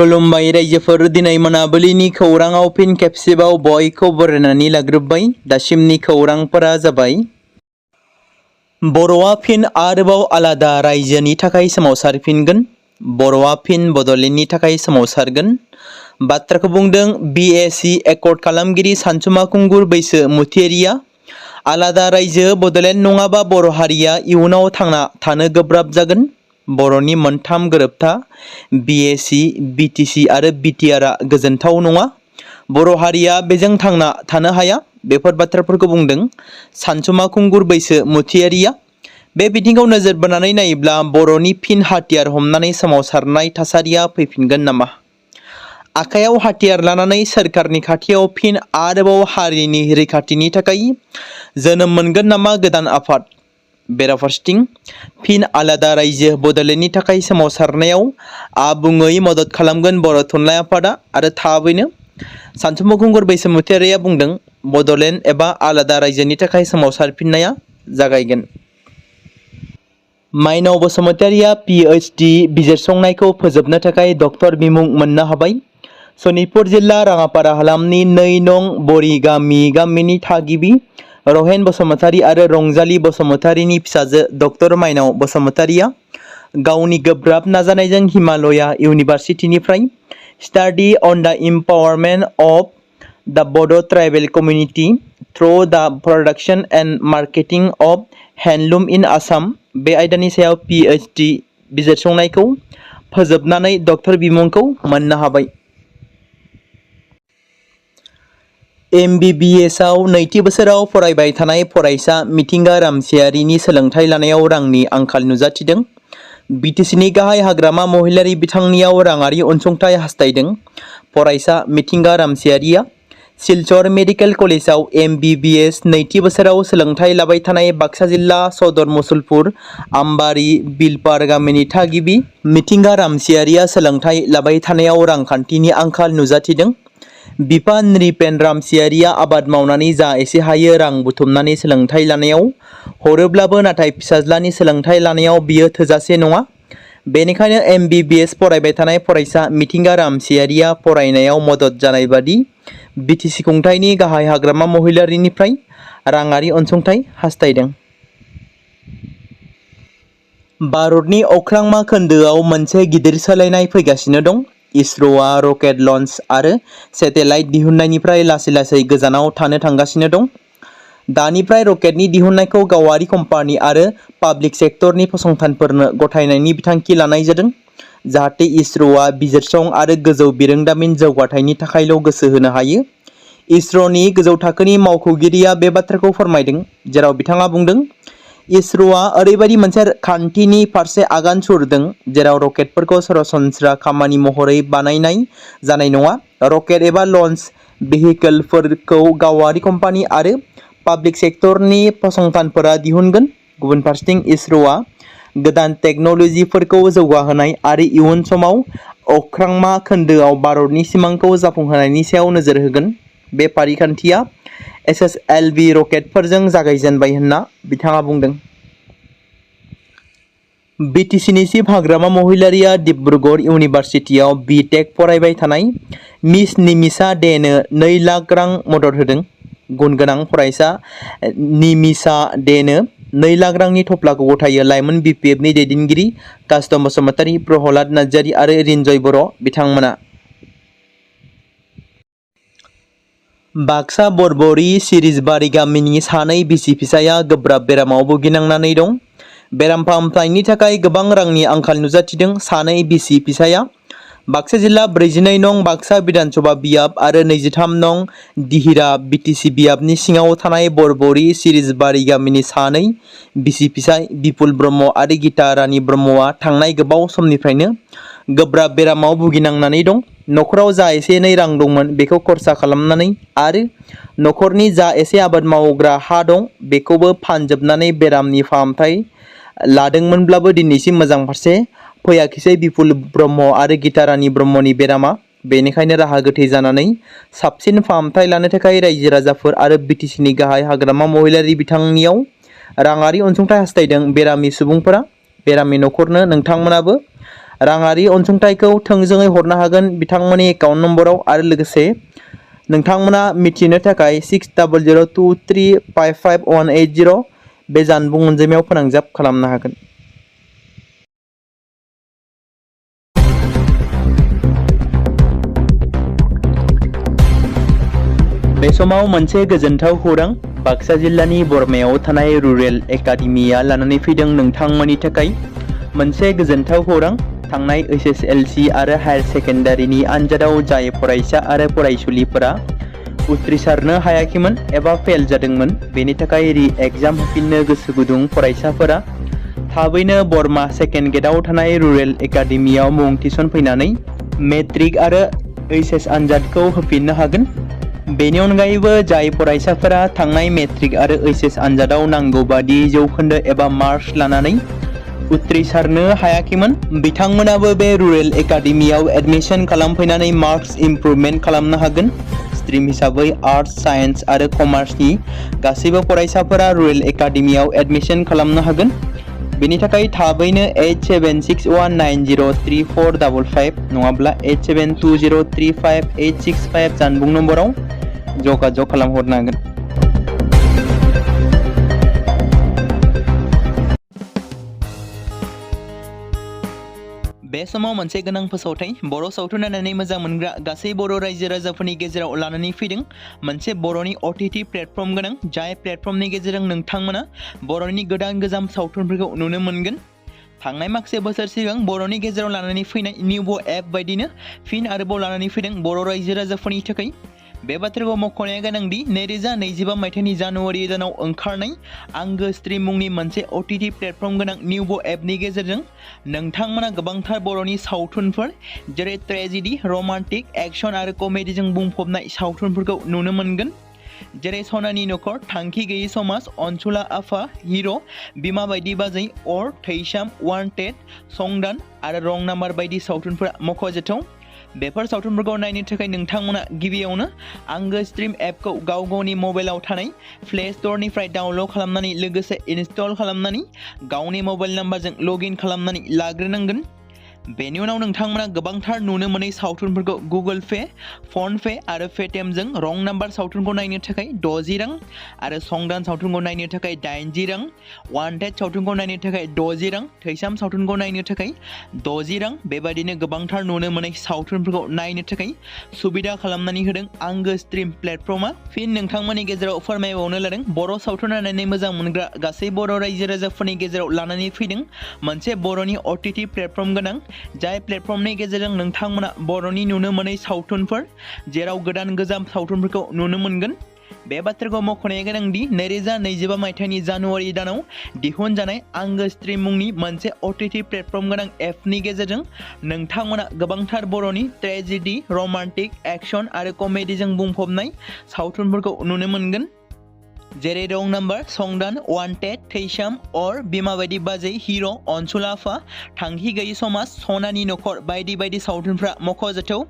खुलुमबाय रायजोफोर दिनै मोनाबिलिनि खौराङाव फिन खेबसेबाव बयखौ बरायनानै लाग्रोबाय। दासिमनि खौरांफोरा जाबाय बर'आ फिन आरोबाव आलादा रायजोनि थाखाय सोमावसारफिनगोन। बर'आ फिन बड'लेण्डनि थाखाय सोमावसारगोन। बाथ्राखौ बुंदों BAC एकर्ड खालामगिरि सानसुमा खुंगुर बैसो मुथियारिया। आलादा रायजो बड'लेण्ड नङाबा बर' हारिया इयुनाव थांना थानो गोब्राब जागोन। बर'नि मोनथाम गोरोबथा BAC, BTC आरो BTR आ गोजोनथाव नङा। बर' हारिया बेजों थांना थानो हाया। बेफोर बाथ्राफोरखौ बुंदों सानसुमा खुंगुर बैसो मुथियारिया। बे बिथिंखौ नोजोर बोनानै नायोब्ला बर'नि फिन हाथियार हमनानै सोमावसारनाय थासारिया फैफिनगोन नामा? आखायाव हाथियार लानानै सोरखारनि खाथियाव फिन आरोबाव हारिनि रैखाथिनि थाखाय जोनोम मोनगोन नामा गोदान आफाद? बेराफारसेथिं फिन आलादा रायजो बड'लेण्डनि थाखाय सोमावसारनायाव आबुङै मदद खालामगोन बर' थुनलाइ आफादा आरो थाबैनो सानसुमा खुंगुर बैसोमुथियारिया बुंदों बड'लेण्ड एबा आलादा रायजोनि थाखाय सोमावसारफिननाया जागायगोन। माइनाव बसुमतारिया PhD बिजिरसंनायखौ फोजोबनो थाखाय डक्टर बिमुं मोननो हाबाय। सनितपुर जिल्ला राङापारा हालामनि 2 नं बरि गामिनि थागिबि रहेन बसुमतारी आरो रंजाली बसुमतारीनि फिसाजो डक्टर माइनाव बसुमतारिया गावनि गोब्राब नाजानायजों Himalaya इउनिभार्सिटिनिफ्राय study on the empowerment of the Bodo' tribal community through the production and marketing of handloom in Assam बे आयदानि सायाव PhD बिजिरसंनायखौ फोजोबनानै डक्टर बिमुंखौ मोननो हाबाय। MBBS आव नैथि बोसोराव फरायबाय थानाय फरायसा मिथिंगा रामसियारिनि सोलोंथाइ लानायाव रांनि आंखाल नुजाथिदों। BTCनि गाहाय हाग्रामा महिलारि बिथांनियाव राङारि अनसुंथाइ हास्थायदों। फरायसा मिथिंगा रामसियारिया सिलचर मेडिकेल कलेजाव MBBS नैथि बोसोराव सोलोंथाइ लाबाय थानाय बाक्सा जिल्ला सदर मुसलपुर आम्बारि बिलपार गामिनि थागिबि मिथिंगा रामसियारिया सोलोंथाइ लाबाय थानायाव रांखान्थिनि आंखाल नुजाथिदों। बिफा नृपेन रामसियारिया आबाद मावनानै जा एसे हायो रां बुथुमनानै सोलोंथाइ लानायाव हरोब्लाबो नाथाय फिसाज्लानि सोलोंथाइ लानायाव बियो थोजासे नङा। बेनिखायनो MBBS फरायबाय थानाय फरायसा मिथिंगा रामसियारिया फरायनायाव मदद जानाय बादि BTC खुंथायनि गाहाय हाग्रामा महिलारिनिफ्राय राङारि अनसुंथाइ हास्थायदों। भारतनि अख्रांमा खोन्दोआव मोनसे गिदिर सोलायनाय फैगासिनो दं। इसर'आ रकेट लन्च आरो सेटेलाइट दिहुननायनिफ्राय लासै लासै गोजानाव थानो थांगासिनो दं। दानिफ्राय रकेटनि दिहुननायखौ गावारि कम्पानि आरो पाब्लिक सेक्टरनि फसंथानफोरनो गथायनायनि बिथांखि लानाय जादों जाहाथे इसर'आ बिजिरसं आरो गोजौ बिरोंदामिन जौगाथायनि थाखायल' गोसो होनो हायो। इसर'नि गोजौ थाखोनि मावख'गिरिया बे बाथ्राखौ फोरमायदों जेराव बिथाङा बुंदों इसर'आ ओरैबायदि मोनसे खान्थिनि फारसे आगान सुरदों जेराव रकेटफोरखौ सरासनस्रा खामानि महरै बानायनाय जानाय नङा। रकेट एबा लन्च भेहिकलफोरखौ गावारि कम्पानि आरो पाब्लिक सेक्टरनि फसंथानफोरा दिहुनगोन। गुबुन फारसेथिं इसर'आ गोदान टेक्न'लजिफोरखौ जौगाहोनाय आरो इयुन समाव अख्रांमा खोन्दोआव भारतनि सिमांखौ जाफुंहोनायनि सायाव नोजोर होगोन। बे फारिखान्थिया SSLV रकेटफोरजों जागायजेनबाय होनना बिथाङा बुंदों। BTCनि चिफ हाग्रामा महिलारिया डिब्रुगड़ इउनिभार्सिटियाव BTech फरायबाय थानाय मिस निमिषा डेनो 2 लाख रां मदद होदों। गुनगोनां फरायसा निमिषा डेनो 2 लाख रांनि थफ्लाखौ गथायो लाइमोन BPFनि दैदेनगिरि कास्टम बसुमतारी, प्रहलाद नार्जारी आरो रिन्जय बर' बिथांमोना। बाक्सा बरबरि सिरिजबारि गामिनि सानै बिसि फिसाया गोब्राब बेरामाव भुगिनांनानै दं। बेराम फाहामथायनि थाखाय गोबां रांनि आंखाल नुजाथिदों। सानै बिसि फिसाया बाक्सा जिल्ला 42 नं बाक्सा बिधानसभा बियाब आरो 23 नं दिहिरा BTC बियाबनि सिङाव थानाय बरबरि सिरिजबारि गामिनि सानै बिसि फिसाय बिपुल ब्रह्म आरो गीता रानी ब्रह्मआ थांनाय गोबाव समनिफ्रायनो गोब्राब बेरामाव भुगिनांनानै दं। न'खराव जा एसे एनै रां दंमोन बेखौ खरसा खालामनानै आरो न'खरनि जा एसे आबाद मावग्रा हा दं बेखौबो फानजोबनानै बेरामनि फाहामथाय लादोंमोनब्लाबो दिनैसिम मोजां फारसे फैयाखिसै बिपुल ब्रह्म आरो गीता रानी ब्रह्मनि बेरामा। बेनिखायनो राहा गोथे जानानै साबसिन फाहामथाय लानो थाखाय रायजो राजाफोर आरो BTCनि गाहाय हाग्रामा महिलारि बिथांनियाव राङारि अनसुंथाइ हास्थायदों। बेरामि सुबुंफोरा बेरामि न'खरनो नोंथांमोनाबो राङारि अनसुंथाइखौ थोंजोङै हरनो हागोन बिथांमोननि एकाउन्ट नम्बराव आरो लोगोसे नोंथांमोना मिथिनो थाखाय 6002355180 बे जानबुं अनजिमायाव फोनांजाब खालामनो हागोन। बे समाव मोनसे गोजोनथाव खौरां बाक्सा जिल्लानि बरमायाव थानाय रुरेल एकाडेमिया लानानै फैदों नोंथांमोननि थाखाय मोनसे गोजोनथाव खौरां। थांनाय SSLC आरो हायार सेकेन्डारिनि आनजादाव जाय फरायसा आरो फरायसुलिफोरा उथ्रिसारनो हायाखैमोन एबा फेल जादोंमोन बेनि थाखाय रि-एग्जाम होफिननो गोसो गुदुं फरायसाफोरा थाबैनो बरमा सेकेन्ड गेटआव थानाय रुरेल एकाडेमियाव मुं थिसनफैनानै मेट्रिक आरो HS आनजादखौ होफिननो हागोन। बेनि अनगायैबो जाय फरायसाफोरा थांनाय मेट्रिक आरो HS आनजादाव नांगौ बादि जौखोन्दो एबा मार्क्स लानानै उथ्रिसारनो हायाखैमोन बिथांमोनाबो बे रुरेल एकाडेमियाव एडमिशन खालामफैनानै मार्क्स इमप्रुभमेन्ट खालामनो हागोन। स्ट्रिम हिसाबै आर्ट्स, साइन्स आरो कमार्सनि गासैबो फरायसाफोरा रुरेल एकाडेमियाव एडमिशन खालामनो हागोन। बेनि थाखाय थाबैनो 8761903455 नङाब्ला 8720358865 जानबुं नम्बराव जगाजग खालामहरनो हागोन। बे समाव मोनसे गोनां फोसावथाय बर' सावथुन नायनानै मोजां मोनग्रा गासै बर' रायजो राजाफोरनि गेजेराव लानानै फैदों मोनसे बर'नि OTT प्लेटफर्म गोनां जाय प्लेटफर्मनि गेजेरजों नोंथांमोना बर'नि गोदान गोजाम सावथुनफोरखौ नुनो मोनगोन। थांनाय माखासे बोसोर सिगां बर'नि गेजेराव लानानै फैनाय निउबो एप बायदिनो फिन आरोबाव लानानै फैदों बर' रायजो राजाफोरनि थाखाय। बे बाथ्राखौ मख'नाया गोनांदि 2025 मायथाइनि जानुवारि दानाव ओंखारनाय आंगो स्ट्रिम मुंनि मोनसे OTT प्लेटफर्म गोनां निउबो एपनि गेजेरजों नोंथांमोना गोबांथार बर'नि सावथुनफोर जेरै ट्रेजेडि, रमान्टिक, एक्शन आरो कमेडिजों बुंफबनाय सावथुनफोरखौ नुनो मोनगोन। जेरै सनानि नखर, थांखि गैयै समाज, अनसुला आफा, हिर', बिमा बायदि बाजै, अर, थैसाम, वान्टेड, संदान आरो रं नाम्बार बायदि सावथुनफोरा मख'जाथाव। बेफोर सावथुनफोरखौ नायनो थाखाय नोंथांमोना गिबियावनो आंगो स्ट्रिम एपखौ गाव गावनि मबाइलाव थानाय प्ले स्ट'रनिफ्राय डाउनल'ड खालामनानै लोगोसे इनस्टल खालामनानै गावनि मबाइल नाम्बारजों लगइन खालामनानै लाग्रोनांगोन। बेनि उनाव नोंथांमोना गोबांथार नुनो मोनै सावथुनफोरखौ गुगोल पे, फन पे आरो पेटिएमजों रं नाम्बार सावथुनखौ नायनो थाखाय 60 रां आरो संदान सावथुनखौ नायनो थाखाय 80 रां, वान्टेड सावथुनखौ नायनो थाखाय 60 रां, थैसाम सावथुनखौ नायनो थाखाय 60 रां बेबायदिनो गोबांथार नुनो मोनै सावथुनफोरखौ नायनो थाखाय सुबिदा खालामनानै होदों आंगो स्ट्रिम प्लेटफर्मा। फिन नोंथांमोननि गेजेराव फोरमायबावनो लादों बर' सावथुन नायनानै मोजां मोनग्रा गासै बर' रायजो राजाफोरनि गेजेराव लानानै फैदों मोनसे बर'नि OTT प्लेटफर्म गोनां जाय प्लेटफर्मनि गेजेरजों नोंथांमोना बर'नि नुनो मोनै सावथुनफोर जेराव गोदान गोजाम सावथुनफोरखौ नुनो मोनगोन। बे बाथ्राखौ मख'नाया गोनांदि 2025 मायथाइनि जानुवारि दानाव दिहुनजानाय आंगो स्ट्रिम मुंनि मोनसे OTT प्लेटफर्म गोनां एपनि गेजेरजों नोंथांमोना गोबांथार बर'नि ट्रेजेडि, रमान्टिक, एक्शन आरो कमेडिजों बुंफबनाय सावथुनफोरखौ नुनो मोनगोन। जेरै रं नाम्बार, संदान, वान्टेड, थैसाम, अर, बिमा बायदि बाजै, हिर', अनसुला आफा, थांखि गैयै समाज, सनानि नखर बायदि बायदि सावथुनफ्रा मख'जाथाव।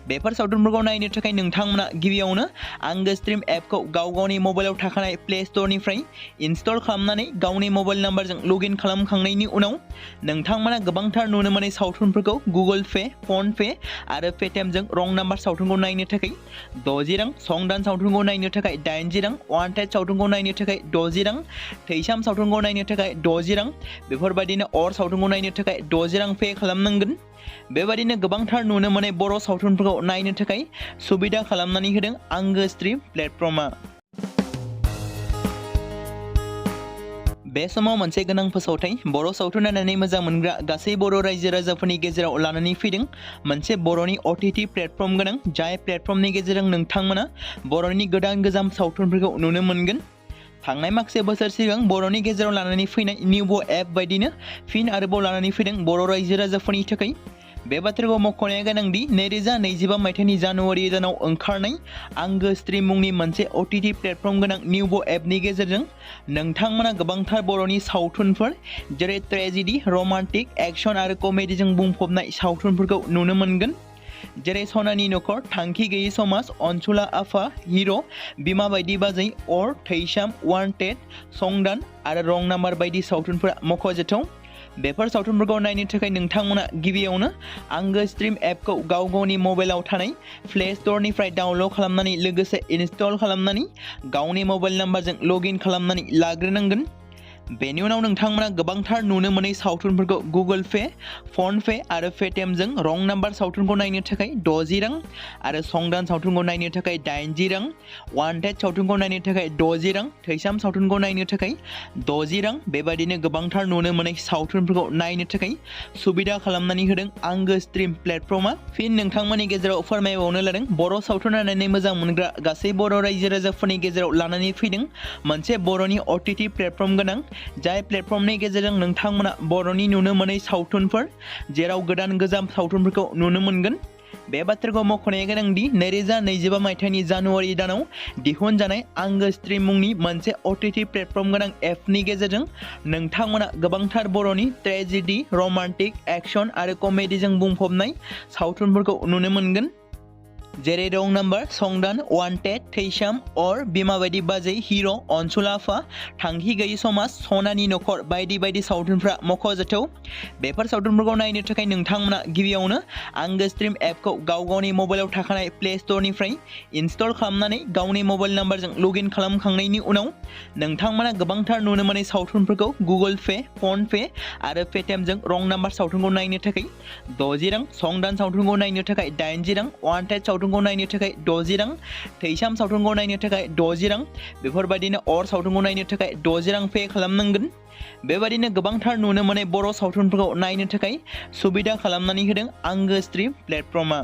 बेफोर सावथुनफोरखौ नायनो थाखाय नोंथांमोना गिबियावनो आंगो स्ट्रिम एपखौ गाव गावनि मबाइलाव थाखानाय प्ले स्ट'रनिफ्राय इनस्टल खालामनानै गावनि मबाइल नाम्बारजों लगइन खालामखांनायनि उनाव नोंथांमोना गोबांथार नुनो मोनै सावथुनफोरखौ गुगोल पे, फन पे आरो पेटिएमजों रं नाम्बार सावथुनखौ नायनो थाखाय 60 रां, संदान सावथुनखौ नायनो थाखाय 80 रां, वान्टेड सावथुनखौ नायनो थाखाय 60 रां, थैसाम सावथुनखौ नायनो थाखाय 60 रां बेफोरबायदिनो अर सावथुनखौ नायनो थाखाय 60 रां पे खालामनांगोन। बेबायदिनो गोबांथार नुनो मोनै बर' सावथुनफोरखौ नायनो थाखाय सुबिदा खालामनानै होदों आंगो स्ट्रिम प्लेटफर्मा। बे समाव मोनसे गोनां फोसावथाय बर' सावथुन नायनानै मोजां मोनग्रा गासै बर' रायजो राजाफोरनि गेजेराव लानानै फैदों मोनसे बर'नि OTT प्लेटफर्म गोनां जाय प्लेटफर्मनि गेजेरजों नोंथांमोना बर'नि गोदान गोजाम सावथुनफोरखौ नुनो मोनगोन। थांनाय माखासे बोसोर सिगां बर'नि गेजेराव लानानै फैनाय निउबो एप बायदिनो फिन आरोबाव लानानै फैदों बर' रायजो राजाफोरनि थाखाय। बे बाथ्राखौ मख'नाया गोनांदि 2025 मायथाइनि जानुवारि दानाव ओंखारनाय आंगो स्ट्रिम मुंनि मोनसे OTT प्लेटफर्म गोनां निउबो एपनि गेजेरजों नोंथांमोना गोबांथार बर'नि सावथुनफोर जेरै ट्रेजेडि, रमान्टिक, एक्शन आरो कमेडिजों बुंफबनाय सावथुनफोरखौ नुनो मोनगोन। जेरै सनानि नखर, थांखि गैयै समाज, अनसुला आफा, हिर', बिमा बायदि बाजै, अर, थैसाम, वान्टेड, संदान आरो रं नाम्बार बायदि सावथुनफोरा मख'जाथाव। बेफोर सावथुनफोरखौ नायनो थाखाय नोंथांमोना गिबियावनो आंगो स्ट्रिम एपखौ गाव गावनि मबाइलाव थानाय प्ले स्ट'रनिफ्राय डाउनल'ड खालामनानै लोगोसे इनस्टल खालामनानै गावनि मबाइल नाम्बारजों लगइन खालामनानै लाग्रोनांगोन। बेनि उनाव नोंथांमोना गोबांथार नुनो मोनै सावथुनफोरखौ गुगोल पे, फन पे आरो पेटिएमजों रं नाम्बार सावथुनखौ नायनो थाखाय 60 रां आरो संदान सावथुनखौ नायनो थाखाय 80 रां, वान्टेड सावथुनखौ नायनो थाखाय 60 रां, थैसाम सावथुनखौ नायनो थाखाय 60 रां बेबायदिनो गोबांथार नुनो मोनै सावथुनफोरखौ नायनो थाखाय सुबिदा खालामनानै होदों आंगो स्ट्रिम प्लेटफर्मा। फिन नोंथांमोननि गेजेराव फोरमायबावनो लादों बर' सावथुन नायनानै मोजां मोनग्रा गासै बर' रायजो राजाफोरनि गेजेराव लानानै फैदों मोनसे बर'नि OTT प्लेटफर्म गोनां, जाय प्लेटफर्मनि गेजेरजों नोंथांमोना बर'नि नुनो मोनै सावथुनफोर जेराव गोदान गोजाम सावथुनफोरखौ नुनो मोनगोन। बे बाथ्राखौ मख'नाया गोनांदि 2025 मायथाइनि जानुवारि दानाव दिहुनजानाय आंगो स्ट्रिम मुंनि मोनसे OTT प्लेटफर्म गोनां एपनि गेजेरजों नोंथांमोना गोबांथार बर'नि ट्रेजेडि, रमान्टिक, एक्शन आरो कमेडिजों बुंफबनाय सावथुनफोरखौ नुनो मोनगोन। जेरै रं नाम्बार, संदान, वान्टेड, थैसाम, अर, बिमा बायदि बाजै, हिर', अनसुला आफा, थांखि गैयि समाज, सनानि नखर बायदि बायदि सावथुनफ्रा मख'जाथाव। बेफोर सावथुनफोरखौ नायनो थाखाय नोंथांमोना गिबियावनो आंगो स्ट्रिम एपखौ गाव गावनि मबाइलाव थाखानाय प्ले स्ट'रनिफ्राय इनस्टल खालामनानै गावनि मबाइल नाम्बारजों लगइन खालामखांनायनि उनाव नोंथांमोना गोबांथार नुनो मोनै सावथुनफोरखौ गुगोल पे, फन पे आरो पेटिएमजों रं नाम्बार सावथुनखौ नायनो थाखाय 60 रां, संदान सावथुनखौ नायनो थाखाय 80 रां, वान्टेड सावथुनखौ नायनो थाखाय 60 रां, थैसाम सावथुनखौ नायनो थाखाय 60 रां बेफोरबायदिनो अर सावथुनखौ नायनो थाखाय 60 रां पे खालामनांगोन। बेबायदिनो गोबांथार नुनो मोनै बर' सावथुनफोरखौ नायनो थाखाय सुबिदा खालामनानै होदों आंगो स्ट्रिम प्लेटफर्मा।